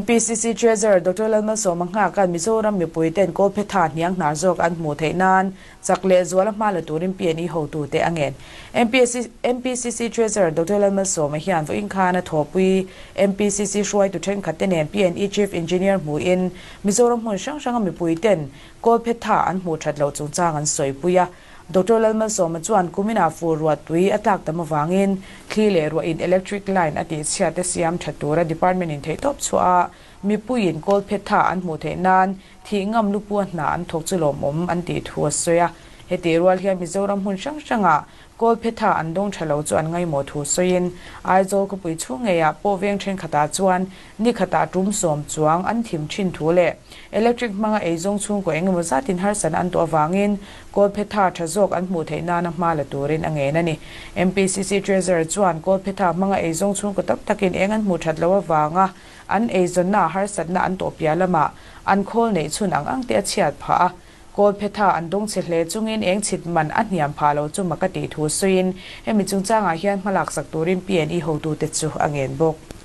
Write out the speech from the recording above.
MPCC Treasurer Doctor Lalmalsawma Nghaka'n Mizoram mipuiten kawlphetha hniang hnar zawk an hmuh theih nan chak leh zuala hma la turin PNE hotute a ngen. MPCC Treasurer Doctor Lalmalsawma hian vawiin khan a thawhpui MPCC hruaitu thenkhatte nen PNE Chief Engineer hmuhin Mizoram hmun hrang hranga mipuiten kawlphetha an hmuh that loh chungchang an sawipui a. Doctor Lalmalsawma chuan kuminah fur ruah tui a tlak tam avangin thli leh ruahin electric line a tihchhiat te siam tha tura department in theihtawp chhuah a, mipuiin kawlphetha an hmuh theih nan thih ngam lupua hna an thawk chu lawmawm an tih thu a sawi a. Hetih rual hian Mizoram hmun hrang hrangah Kawlphetha an dawng tha lo chu an ngaimawh thu sawiin Aizawl khawpui chhung ngeiah pawh veng thenkhatah chuan ni khatah tum sawm chuang an thim thin thu leh electric hmanga eizawng chhungkaw eng emaw zatin harsatna an tuah avangin Kawlphetha tha zawk an hmuh theih nana hma la turin a ngen a ni. MPCC Treasurer chuan Kawlphetha hmanga eizawng chhungkaw tam takin eng an hmuh that loh avanga an eizawnna harsatna an tawh piah lamah an khawl neih chhun ang ang te a chhiat phah a, Kawlphetha an dawng chhe hle chungin eng chhit man a hniam phah lo chu mak a tih thu sawiin hemi chungchangah hian hmalak sak turin PNE hotute chu a ngen bawk.